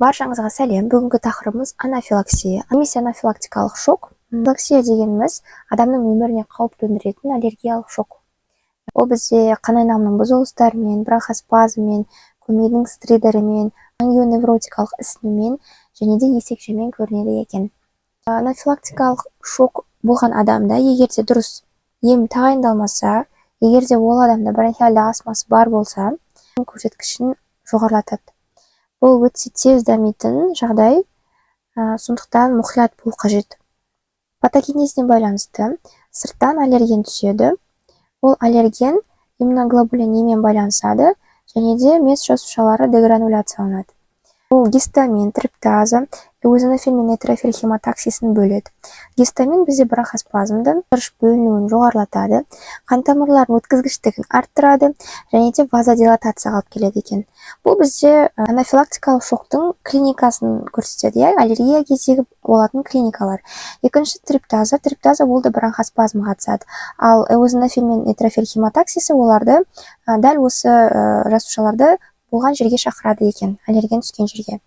Баршаңызға сәлем! Бүгінгі тақырыбымыз – анафилаксия немесе анафилактикалық шок. Анафилаксия дегеніміз – адамның өміріне қауіп төндіретін аллергиялық шок. Ол бізде қан айналымының бұзылыстарымен, бронхоспазммен, көмейдің стридорымен, ангионевротикалық ісінумен және де есекшемен көрінеді екен. Анафилактикалық шок болған адамда, егер де дұрыс ем тағайындалмаса, егер де ол адамда бронхиальды астмасы бар болса, көрсеткішін жоғарылатады. Бұл өте тез дамитын жағдай, сондықтан мұқият болу қажет. Патогенезіне байланысты сырттан аллерген түседі. Ол аллерген иммуноглобулин Е-мен байланысады және де мес жасушалары дегрануляцияланады. Бұл гистамин, триптаза, эозинофил мен нейтрофил хемотаксисін бөледі. Гистамин бізде бронхоспазмды, сырыш бөлінуін жоғарылатады, қан тамырларының өткізгіштігін арттырады және де вазодилатацияға алып келеді екен. Бұл бізде анафилактикалық шоктың клиникасын көрсетеді, иә, аллергия кездегі болатын клиникалар. Екінші – триптаза. Триптаза, ол да бронхоспазмға қатысады. Ал эозинофил мен нейтрофил хемотаксисі оларды, дәл осы жасушаларды болған жерге шақырады екен, аллерген түскен жерге.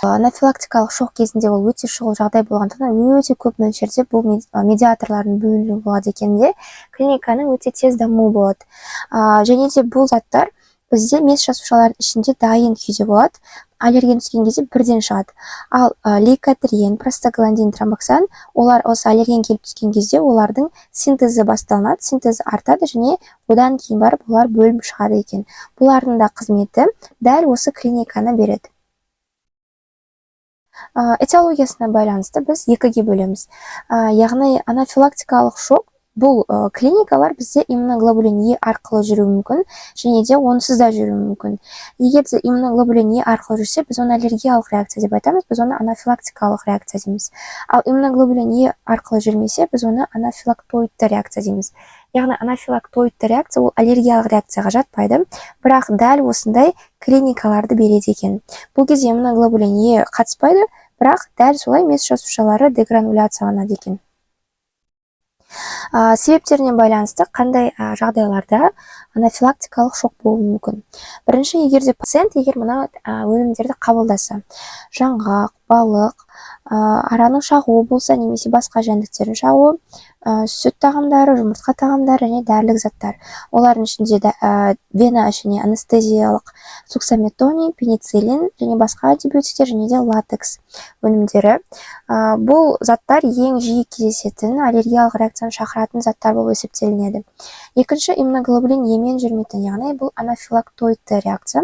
Анафилактикалық шок кезінде, ол өте шұғыл жағдай болғандықтан, өте көп мөлшерде бұл медиаторлардың бөлінуі болады екен де, клиниканың өте тез дамуы болады. Және де бұл заттар бізде мес жасушалардың ішінде дайын күйде болады, аллерген түскен кезде бірден шығады. Ал лейкотриен, простагландин, тромбоксан, олар осы аллерген келіп түскен кезде олардың синтезі басталынады, синтезі артады және одан кейін барып олар бөлініп шығады екен. Бұлардың да қызметі дәл осы клиниканы береді. Этиологиясына байланысты біз екіге бөлеміз, яғни анафилактикалық шок, бұл клиникалар бізде иммуноглобулин Е арқылы жүруі мүмкін және де онсыз да жүруі мүмкін. Егер де иммуноглобулин Е арқылы жүрсе, біз оны аллергиялық реакция деп айтамыз, біз оны анафилактикалық реакция дейміз. Ал иммуноглобулин Е арқылы жүрмесе, біз оны анафилактоидты реакция дейміз. Яғни анафилактоидты реакция, ол аллергиялық реакцияға жатпайды, бірақ дәл осындай клиникаларды береді екен. Бұл кезде иммуноглобулин Е қатыспайды, бірақ дәл солай мес жасушалары дегрануляцияланады екен. Себептеріне байланысты қандай жағдайларда анафилактикалық шок болуы мүмкін? Бірінші, егер де пациент егер мына өнімдерді қабылдаса: жаңғақ, балық, араның шағуы болса немесе басқа жәндіктердің шағуы, сүт тағамдары, жұмыртқа тағамдары және дәрілік заттар. Олардың ішінде де вена ішіне анестезиялық суксаметоний, пенициллин және басқа антибиотиктер және де латекс өнімдері. Бұл заттар ең жиі кездесетін аллергиялық реакцияны шақыратын заттар болып есептелінеді. Екінші, иммуноглобулин Е-мен жүрмейтін, яғни бұл анафилактоидты реакция.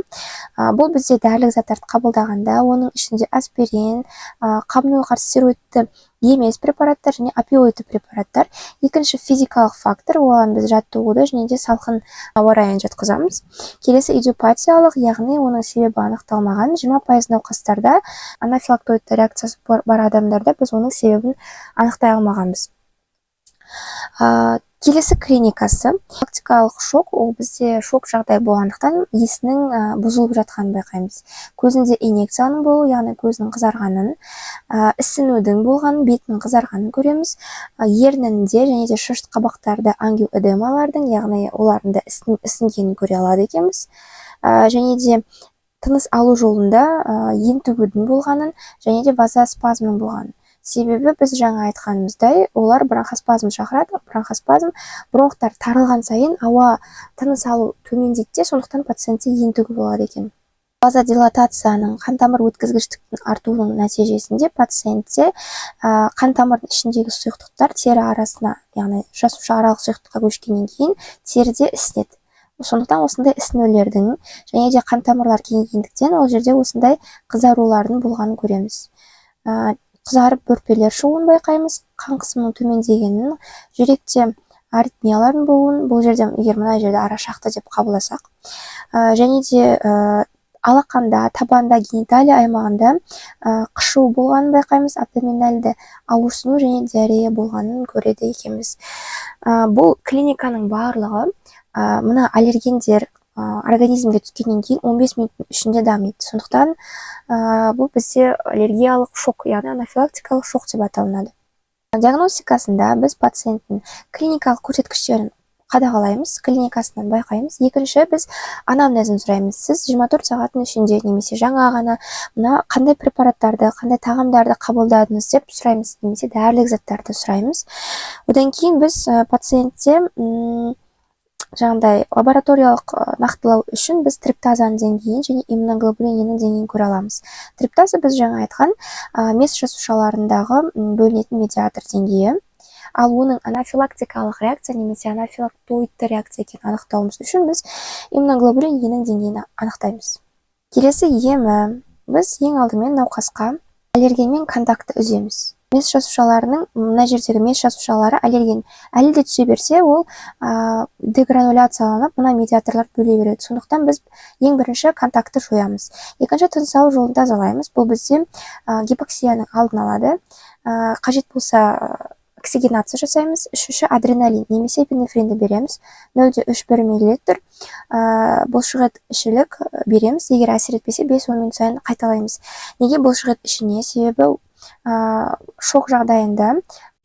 Бұл бізде дәрілік заттарды қабылдағанда, оның ішінде аспирин, қабынуға қарсы стероидты емес препараттар және опиоидты препараттар. Екінші, физикалық фактор, оған біз жаттығуды және де салқын ауа райын жатқызамыз. Келесі, идиопатиялық, яғни оның себебі анықталмаған. 20% науқастарда, анафилактоидты реакциясы бар адамдарда біз оның себебін анықтай алмағанбыз. Келесі клиникасы. Анафилактикалық шок, ол бізде шок жағдай болғандықтан, есінің бұзылып жатқанын байқаймыз. Көзінде инъекцияның болуы, яғни көзінің қызарғанын, ісінудің болғанын, бетінің қызарғанын көреміз. Ернінде және де шырышты қабақтарда ангиоэдемалардың, яғни олардың да ісінгенін көре алады екенбіз. Және де тыныс алу жолында ентігудің болғанын және де вазоспазмның болғанын. Себебі біз жаңа айтқанымыздай, олар бронхоспазм шақырады. Бронхоспазм, бронхтар тарылған сайын ауа тыныс алу төмендейді де, сондықтан пациентте ентігу болады екен. Вазодилатацияның, қан тамыр өткізгіштіктің артуының нәтижесінде пациентте қан тамырдың ішіндегі сұйықтықтар тері арасына, яғни жасуша аралық сұйықтыққа көшкеннен кейін теріде ісінеді. Сондықтан осындай ісінулердің және де қан тамырлар кеңейгендіктен, ол жерде осындай қызарулардың болғанын көреміз. Қызарып бөртпелер шығуын байқаймыз, қан қысымының төмендегенін, жүректе аритмиялардың болуын. Бұл жерде егер мына жерде ара шақты деп қабылдасақ, және де алақанда, табанда, гениталия аймағында қышу болғанын байқаймыз, абдоминальды ауырсыну және диарея болғанын көреді екенбіз. Бұл клиниканың барлығы мына аллергендер организмге түскеннен кейін 15 минуттың ішінде дамиды. Сондықтан бұл бізде аллергиялық шок, яғни анафилактикалық шок деп аталынады. Диагностикасында біз пациенттің клиникалық көрсеткіштерін Қадағалаймыз, клиникасынан байқаймыз. Екінші, біз анамнезін сұраймыз: сіз 24 сағаттың ішінде немесе жаңа ғана мына қандай препараттарды, қандай тағамдарды қабылдадыңыз деп сұраймыз немесе дәрілік заттарды сұраймыз. Одан кейін біз пациентте жаңағыдай лабораториялық нақтылау үшін біз триптазаның деңгейін және иммуноглобулин деңгейін көре аламыз. Триптаза — біз жаңа айтқан МЕС жасушаларындағы бөлінетін медиатор деңгейі. Ал оның анафилактикалық реакция немесе анафилактоидты реакция екенін анықтауымыз үшін біз иммуноглобулин Е-нің деңгейін анықтаймыз. Келесі емі: біз ең алдымен науқасқа аллергенмен контактты үземіз. МЕС жасушаларының, мына жердегі МЕС жасушалары аллерген әлі де түсе берсе, ол дегрануляцияланып, мына медиаторлар бөле береді. Сондықтан біз ең бірінші контактты жоямыз. Екінші, тыныс алу жолын тазалаймыз. Бұл бізде гипоксияның алдын алады. Қажет болса, оксигенация жасаймыз. Үшінші, адреналин немесе эпинефринді береміз, 0,3-1 миллилитр бұлшықет ішілік береміз. Егер әсер етпесе, 5-10 минут сайын қайталаймыз. Неге бұлшықет ішіне? Себебі шок жағдайында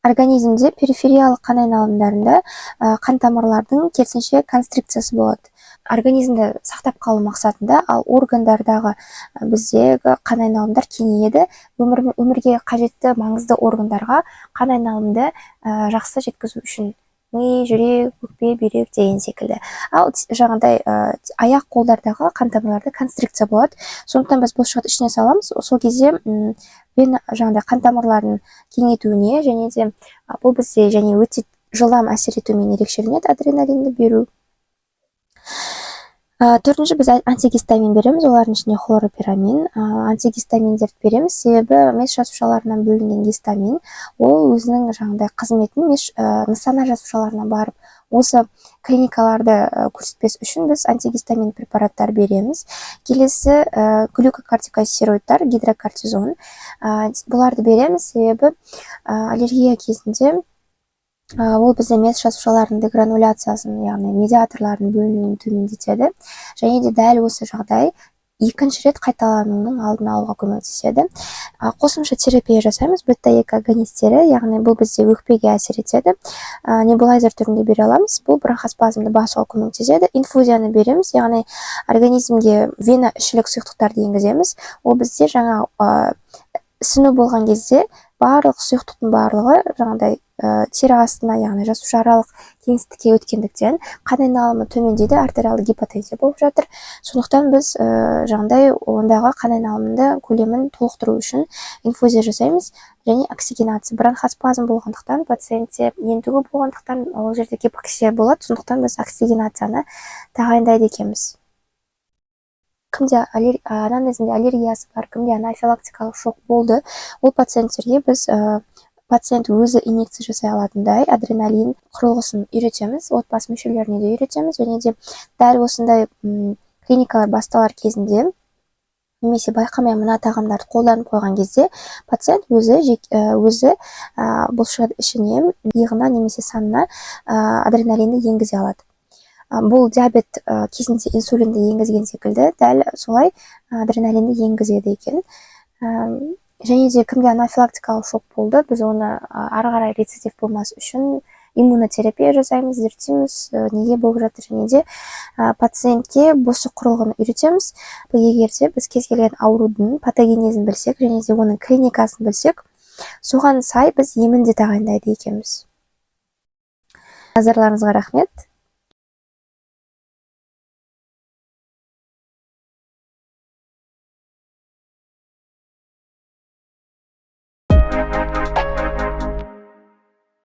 организмде перифериялық қан айналымдарында қан тамырлардың керісінше констрикциясы болады, организмді сақтап қалу мақсатында. Ал органдардағы біздегі қан айналымдар кеңейеді, өмірге қажетті маңызды органдарға қан айналымды жақсы жеткізу үшін: ми, жүрек, өкпе, бүйрек деген секілді. Ал жаңағыдай аяқ қолдардағы қан тамырларда констрикция болады. Сондықтан біз бұлшықет ішіне саламыз. Сол кезде вена, жаңағыдай қан тамырларын кеңейтуіне және де бұл бізде және өте жылдам әсер етумен ерекшеленеді адреналинді беру. Төртінші, біз антигистамин береміз, олардың ішінде хлорфенирамин. Антигистаминдерді береміз, себебі МЕС жасушаларынан бөлінген гистамин ол өзінің жаңағыдай қызметін МЕС нысана жасушаларына барып, осы клиникаларды көрсетпес үшін біз антигистамин препараттар береміз. Келесі, глюкокортикостероидтар, гидрокортизон, бұларды береміз, себебі аллергия кезінде ол бізде МЕС жасушаларының дегрануляциясын, яғни медиаторлардың бөлінуін төмендетеді және де дәл осы жағдай екінші рет қайталануының алдын алуға көмектеседі. Қосымша терапия жасаймыз: бета 2 агонистері, яғни бұл бізде өкпеге әсер етеді. Небулайзер түрінде бере аламыз, бұл бронхоспазмды басуға көмектеседі. Инфузияны береміз, яғни организмге вена ішілік сұйықтықтарды енгіземіз. Ол бізде жаңа ісіну болған кезде барлық сұйықтықтың барлығы жаңағыдай тері астына, яғни жасушааралық кеңістікке өткендіктен, қан айналымы төмендейді, артериалды гипотензия болып жатыр. Сондықтан біз жаңағыдай ондағы қан айналымды көлемін толықтыру үшін инфузия жасаймыз және оксигенация. Бронхоспазм болғандықтан, пациентте ентігу болғандықтан, ол жерде гипоксия болады. Сондықтан біз оксигенацияны тағайындайды екенбіз. Кімде анамнезінде аллергиясы бар, кімде анафилактикалық шок болды, ол пациенттерге біз пациент өзі инъекция жасай алатындай адреналин құрылғысын үйретеміз, отбасы мүшелеріне де үйретеміз. Және де дәл осындай клиникалар басталар кезінде немесе байқамай мына тағамдарды қолданып қойған кезде пациент өзі өзі бұлшықет ішіне, иығына немесе санына адреналинді енгізе алады. Бұл диабет кезінде инсулинді енгізген секілді, дәл солай адреналинді енгізеді екен. Және де кімде анафилактикалық шок болды, біз оны ары қарай рецидив болмас үшін иммунотерапия жасаймыз, зерттейміз, неге болып жатыр, және де пациентке осы құрылғыны үйретеміз. Егер де біз кез келген аурудың патогенезін білсек және де оның клиникасын білсек, соған сай біз емін де тағайындайды екенбіз. Назарларыңызға рахмет.